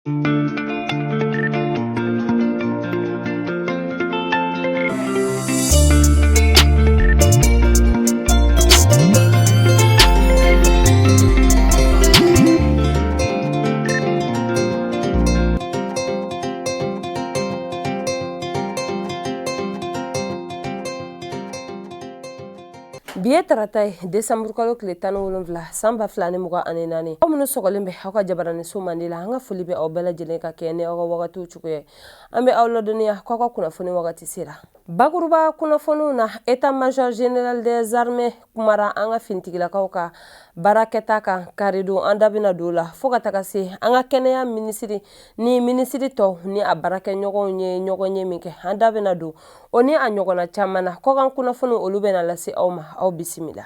Bi ye tarata ye, desanburukalo tile 17, san 2024. Aw minnu sɔgɔlen bɛ aw ka jabaraniso mandi la, an ka foli bɛ aw bɛɛ lajɛlen ka kɛ ni aw ka wagatiw cogoya ye. An bɛ aw ladɔnniya k'aw ka kunnafoni wagati sera. Bakuruba kunnafoniw na, état major général des armées kumara an ka finitigilakaw ka baarakɛta kan karidon. An da bɛna don o la fo ka taga se an ka kɛnɛya minisiri ni minisiri tɔw ni a baarakɛɲɔgɔnw ye ɲɔgɔn ye min kɛ. An da bɛna don o ni a ɲɔgɔnna caman na. Kɔkan kunnafoniw, olu bɛna lase aw ma. Aw bisimila.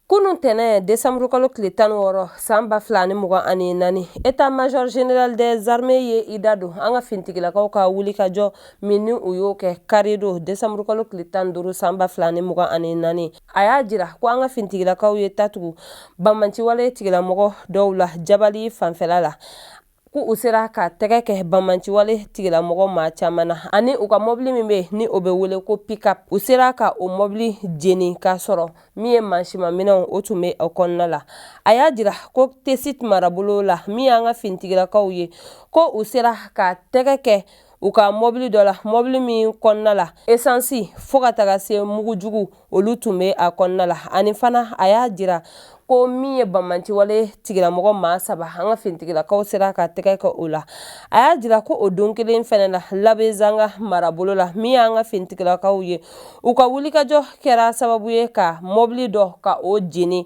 Kunun tɛnɛ, desanburukalo tile 16, san 2024, état major général des armées ye i da don an ka finitigilakaw ka wulikajɔ min ni u y'o kɛ karidon, desanburukalo tile 15, san 2024. A y'a jira ko an ka finitigilakaw ye ta tugu banbaanciwale tigilamɔgɔ dɔw la Jabali fanfɛla la, ko u sera ka tɛgɛ kɛ banbaanciwale tigilamɔgɔ maa caman na, ani u ka mɔbili min bɛ ni o bɛ wele ko pick-up, u sera ka o mɔbili jeni k'a sɔrɔ min ye mansinmaminɛnw, o tun bɛ o kɔnɔna la. A y'a jira ko Tesit marabolo la, min y'an ka finitigilakaw ye, ko u sera ka tɛgɛ kɛ u ka mɔbili dɔ la, mɔbili min kɔnɔna la esansi fo ka taga se mugujugu, olu tun bɛ a kɔnɔna la. Ani fana, a y'a jira ko min ye banbaanciwale tigilamɔgɔ maa saba, an ka finitigilakaw sera ka tɛgɛ kɛ o la. A y'a jira ko o don kelen fɛnɛ la, Labezanga marabolo la, min y'an ka finitigilakaw ye, u ka wulikajɔ kɛra sababu ye ka mɔbili dɔ ka o jeni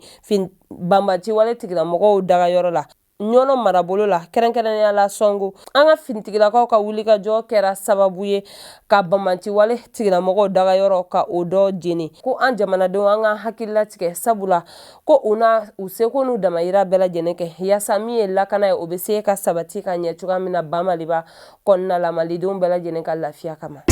banbaanciwale tigilamɔgɔw dagayɔrɔ la Ɲɔnɔ marabolo la, kɛrɛnkɛrɛnnenya la Sɔngo. An ka finitigilakaw ka wulikajɔ kɛra sababu ye ka banbaanciwale tigilamɔgɔw dagayɔrɔ ka o dɔ jeni. Ko an jamanadenw, an ka hakili latigɛ, sabula ko u na u seko n'u damayira bɛɛ lajɛlen kɛ yaasa min ye lakana ye, o bɛ se ka sabati ka ɲɛ cogoya min na ba Maliba kɔnɔna la, malidenw bɛɛ lajɛlen ka lafiya kama.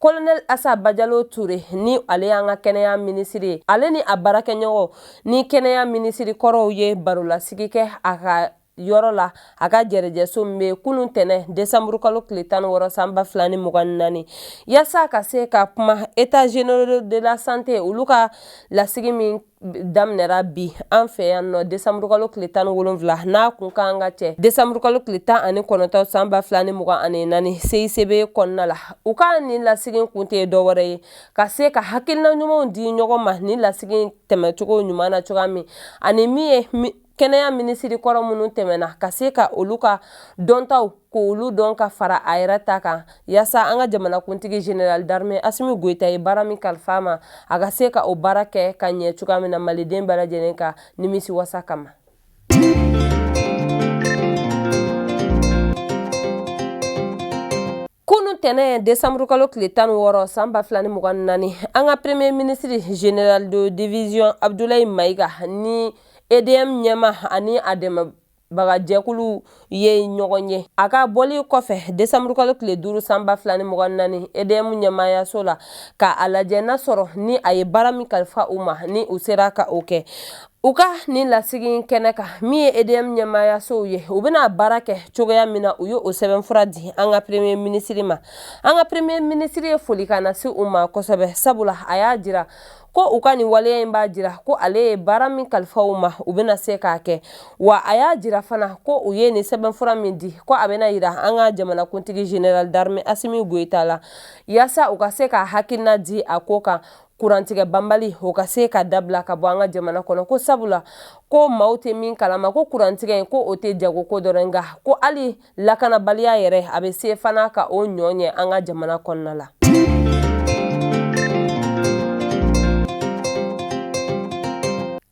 Colonel Asa Bajalo Ture, ni ale y'an ka kɛnɛya minisiri ye, ale ni a baarakɛɲɔgɔn ni kɛnɛya minisiri kɔrɔw ye barolasigi kɛ a ka yɔrɔ la, a ka jɛrɛjɛso min bɛ, kunun tɛnɛ, desanburukalo tile 16, san 2024, yaasa ka se ka kuma états généraux de la santé, olu ka lasigi min daminɛra bi an fɛ yan nɔ desanburukalo tile 17, n'a kun kan ka cɛ desanburukalo tile 19, san 2024, CICB kɔnɔna la. U ka nin lasigi kun tɛ dɔwɛrɛ ye ka se ka hakilina ɲumanw di ɲɔgɔn ma nin lasigi tɛmɛcogo ɲuman na cogoya min, ani min ye kɛnɛya minisiri kɔrɔ minnu tɛmɛna, ka se ka olu ka dɔntaw k'olu dɔn ka fara a yɛrɛ ta kan, yaasa an ka jamanakuntigi général d'armée Asimi Goyita ye baara min kalifa ma, a ka se ka o baara kɛ ka ɲɛ cogoya min na, maliden bɛɛ lajɛlen ka nimisi wasa kama. Kunun tɛnɛ, desanburukalo tile 16, san 2024, an ka premier ministre général de division Abdoulaye Maïga ni EDM ɲɛmaa ani a dɛmɛbagajɛkulu ye ɲɔgɔn ye. A ka bɔli kɔfɛ desanburukalo tile 5, san 2024, EDM ɲɛmaayaso la, ka a lajɛ n'a sɔrɔ ni a ye baara min kalifa u ma, ni u sera ka o kɛ. U ka nin lasigi kɛnɛ kan, min ye EDM ɲɛmaayasow ye, u bɛna baara kɛ cogoya min na, u ye o sɛbɛnfura di an ka premier ministre ma. An ka premier ministre ye folikan lase u ma kosɛbɛ, sabula a y'a jira ko u ka nin waleya in b'a jira ko ale ye baara min kalifa u ma, u bɛna se k'a kɛ. Wa a y'a jira fana ko u ye nin sɛbɛnfura min di, ko a bɛna jira an ka jamanakuntigi général d'armée Asimi Goyita la, yaasa u ka se k'a hakilina di a ko kan, kurantigɛ banbali o ka se ka dabila ka bɔ an ka jamana kɔnɔ. Ko sabula ko maaw tɛ min kalama, ko kurantigɛ in, ko o tɛ jagoko dɔrɔn, nka ko hali lakanabaliya yɛrɛ, a bɛ se fana ka o ɲɔ ɲɛ an ka jamana kɔnɔna la.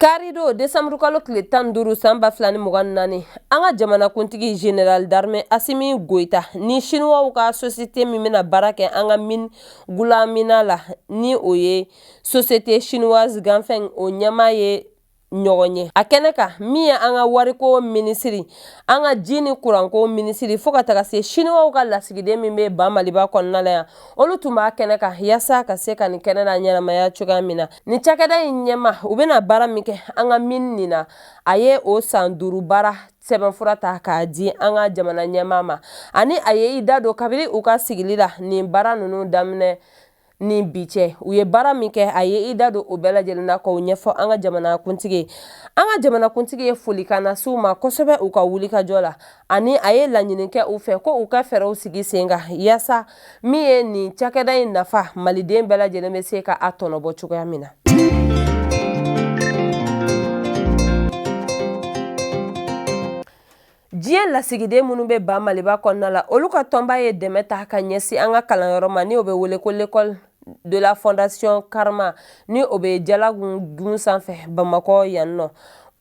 Karidon, desanburukalo tile 15, san 2024, an ka jamanakuntigi général d'armée Asimi Goyita ni Chinois ka société min bɛna baara kɛ an ka mine Goulamina la, ni o ye société chinoise Ganfeng, o ɲɛmaa ye ɲɔgɔn ye a kɛnɛ kan. Min ye an ka wariko minisiri, an ka ji ni kuranko minisiri, fo ka taga se siniwaw ka lasigiden min bɛ ba Maliba kɔnɔna la yan, olu tun b'a kɛnɛ kan yaasa ka se ka nin kɛnɛ la ɲɛnamaya cogoya min na. Nin cakɛda in ɲɛma, u bɛna baara min kɛ an ka mine nin na, a ye o san 5 baara sɛbɛnfura ta k'a di an ka jamana ɲɛmaa ma. Ani a ye i da don kabiri u ka sigili la nin baara ninnu daminɛ ni bi cɛ, u ye baara min kɛ, a ye i da don o bɛɛ lajɛlen na k'o ɲɛfɔ an ka jamanakuntigi ye. An ka jamanakuntigi ye folikan lase u ma kosɛbɛ u ka wulikajɔ la, ani a ye laɲini kɛ u fɛ ko u ka fɛɛrɛw sigi sen kan yaasa min ye nin cakɛda in nafa, maliden bɛɛ lajɛlen bɛ se ka a tɔnɔbɔ cogoya min na. Diɲɛ lasigiden minnu bɛ ba Maliba kɔnɔna la, olu ka tɔnba ye dɛmɛ ta ka ɲɛsin an ka kalanyɔrɔ ma, ni o bɛ wele ko l'école de la fondation Karma, ni o bɛ Jalagun gun sanfɛ Bamakɔ yan nɔ.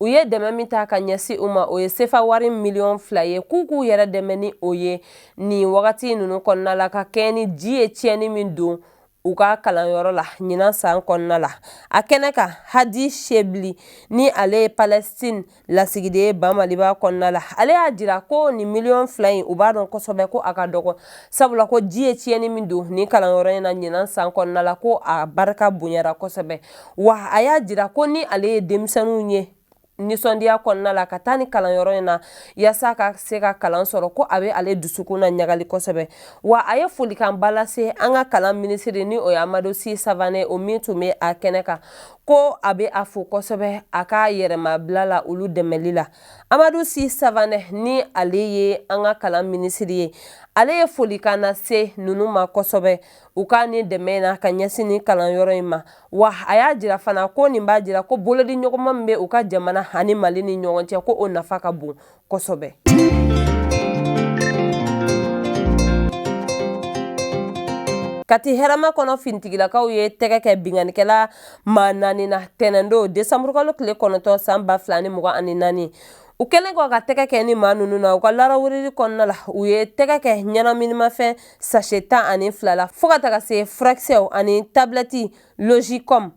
U ye dɛmɛ min ta ka ɲɛsin u ma, o ye sefa wari miliyɔn 2 ye, k'u k'u yɛrɛ dɛmɛ ni o ye nin wagati ninnu kɔnɔna la, ka kɛɲɛ ni ji ye tiɲɛni min don u ka kalanyɔrɔ la ɲinan san kɔnɔna la. A kɛnɛ kan, Hadi Shebli, ni ale ye Palestine lasigiden ye ba Maliba kɔnɔna la, ale y'a jira ko nin miliyɔn 2 in, u b'a dɔn kosɛbɛ ko a ka dɔgɔ, sabula ko ji ye tiɲɛni min don nin kalanyɔrɔ in na ɲinan san kɔnɔna la, ko a barika bonyara kosɛbɛ. Wa a y'a jira ko ni ale ye denmisɛnninw ye nisɔndiya kɔnɔna la ka taa ni kalanyɔrɔ in na yaasa ka se ka kalan sɔrɔ, ko a bɛ ale dusukun na ɲagali kosɛbɛ. Wa a ye folikanba lase an ka kalan minisiri, ni o ye Amadu Si Savanɛ, o min tun bɛ a kɛnɛ kan, ko a bɛ a fo kosɛbɛ a ka yɛrɛmabila la olu dɛmɛli la. Amadu Si Savanɛ, ni ale ye an ka kalan minisiri ye, ale ye folikan lase ninnu ma kosɛbɛ u ka nin dɛmɛ na ka ɲɛsin nin kalanyɔrɔ in ma. Wa a y'a jira fana ko nin b'a jira ko bolodi ɲɔgɔnma min bɛ u ka jamana ani Mali ni ɲɔgɔn cɛ, ko o nafa ka bon kosɛbɛ. Kati hɛrɛma kɔnɔ, finitigilakaw ye tɛgɛ kɛ binkannikɛla maa 4 na tɛnɛndon desanburukalo tile 9 san 2024. U kɛlen kɔ ka tɛgɛ kɛ ni maa ninnu na, u ka larawurili kɔnɔna la, u ye tɛgɛ kɛ ɲɛnaminimafɛn sachet 12 la, fo ka taga se furakisɛw ani tablɛti logicom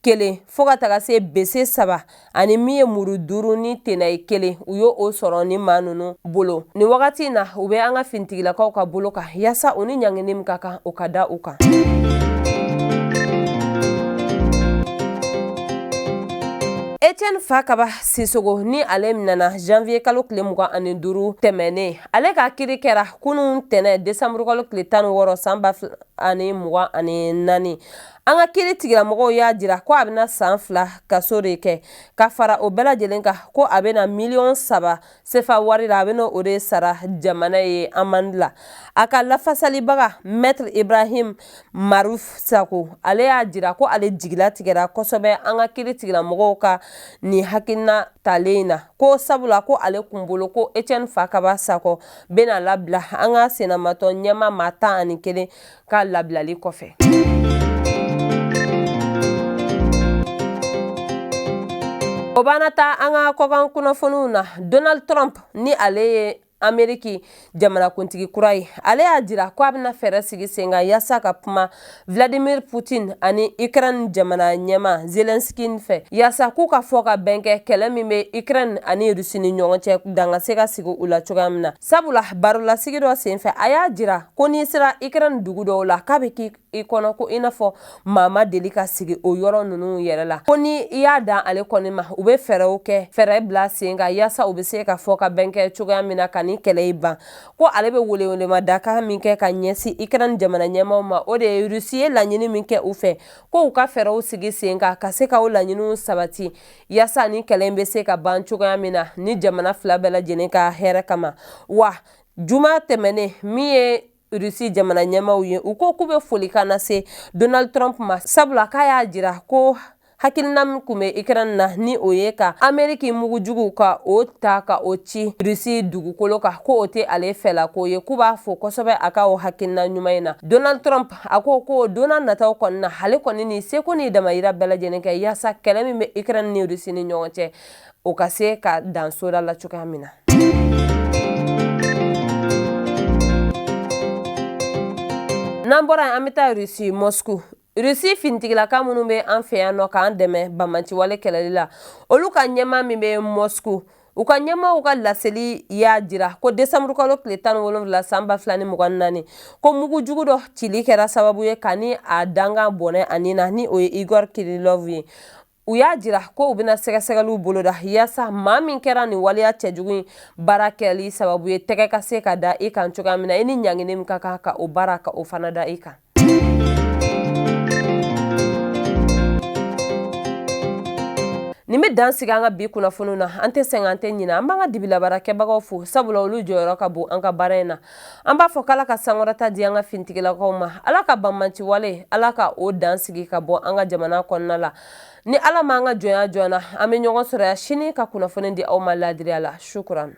kelen, fo ka taga se bese 3, ani min ye muru 5 ni tenayi 1, u y'o sɔrɔ ni maa ninnu bolo. Nin wagati in na, u bɛ an ka finitigilakaw ka bolo kan yaasa u ni ɲangini min ka kan, o ka da u kan. Etienne Fakaba Sisogo, ni ale minɛna janvier kalo tile 25 tɛmɛnen, ale ka kiri kɛra kunun tɛnɛ desanburu kalo tile 16 san 2024. An ka kiri tigilamɔgɔw y'a jira ko a bɛna san 2 kaso de kɛ. Ka fara o bɛɛ lajɛlen kan, ko a bɛna miliyɔn 3 sefa wari la, a bɛna o de sara jamana ye amande la. A ka lafasalibaga, maître Ibrahim Maruf Sako, ale y'a jira ko ale jigilatigɛra kosɛbɛ an ka kiri tigilamɔgɔw ka nin hakilina talen in na, ko sabula ko ale kun bolo ko Etienne Fakaba Sakɔ bɛna labila an ka senamatɔ ɲɛma maa 11 ka labilali kɔfɛ. O b'an ta an ka kɔkan kunnafoniw na. Donald Trump, ni ale ye Ameriki jamanakuntigi kura ye, ale y'a jira ko a bɛna fɛɛrɛ sigi sen kan yaasa ka kuma Vladimir Putin ani Ukraine jamana ɲɛmaa Zelensky fɛ, yaasa k'u ka fɔ ka bɛn kɛ kɛlɛ min bɛ Ukraine ani Russie ni ɲɔgɔn cɛ, dan ka se ka sigi u la cogoya min na. Sabula barolasigi dɔ senfɛ, a y'a jira ko n'i sera Ukraine dugu dɔw la, k'a bɛ k'i kɔnɔ ko i n'a fɔ maa ma deli ka sigi o yɔrɔ ninnu yɛrɛ la. Ko ni i y'a dan ale kɔni ma, u bɛ fɛɛrɛw kɛ, fɛɛrɛ bila sen kan yaasa u bɛ se ka fɔ ka bɛn kɛ cogoya min na ka nin kɛlɛ in ban. Ko ale bɛ welewelemadakan min kɛ ka ɲɛsin Ukraine jamana ɲɛmaaw ma, o de ye Russie ye laɲini min kɛ u fɛ, ko u ka fɛɛrɛw sigi sen kan ka se ka o laɲiniw sabati yaasa ni kɛlɛ in bɛ se ka ban cogoya min na ni jamana fila bɛɛ lajɛlen ka hɛrɛ kama. Wa juma tɛmɛnen, min ye Russie jamana ɲɛmaaw ye, u ko k'u bɛ folikan lase Donald Trump ma, sabula k'a y'a jira ko hakilina min tun bɛ Ukraine na, ni o ye ka Ameriki mugujugu ka o ta ka o ci Russie dugukolo kan, ko o tɛ ale fɛla ko ye, k'u b'a fo kosɛbɛ a ka o hakilina ɲuman in na. Donald Trump a ko ko don nataw kɔni na, ale kɔni ni seko ni damayira bɛɛ lajɛlen kɛ yaasa kɛlɛ min bɛ Ukraine ni Russie ni ɲɔgɔn cɛ, o ka se ka dan soda la cogoya min na. N'an bɔra, an bɛ taa Russie, Moscou. Rusi finitigilaka minnu bɛ an fɛ yan nɔ k'an dɛmɛ banbaanciwale kɛlɛli la, olu ka ɲɛmaa min bɛ Moscou, u ka ɲɛmaaw ka laseli y'a jira ko desanburukalo tile 17 san 2024, ko mugu jugu dɔ cili kɛra sababu ye ka ni a dankan bɔnɛ a ni na, ni o ye Igor Kirillov ye. U y'a jira ko u bɛna sɛgɛsɛgɛliw boloda yaasa maa min kɛra nin waleya cɛjugu in baara kɛli sababu ye, tɛgɛ ka se ka da i kan cogoya min na, i ni ɲangini min ka kan ka o baara ka o fana da i kan. Nin bɛ dan sigi an ka bi kunnafoniw na. An tɛ sɛgɛn, an tɛ ɲinɛ, an b'an ka dibilabarakɛbagaw fo, sabula olu jɔyɔrɔ ka bon an ka baara in na. An b'a fɔ k'Ala ka sankɔrɔta di an ka finitigilakaw ma, Ala ka banbaanciwale, Ala ka o dan sigi ka bɔ an ka jamana kɔnɔna la. Ni Ala m'an ka jɔnya jɔ an na, an bɛ ɲɔgɔn sɔrɔ yan sini ka kunnafoni di aw ma laadiriya la. Shukran.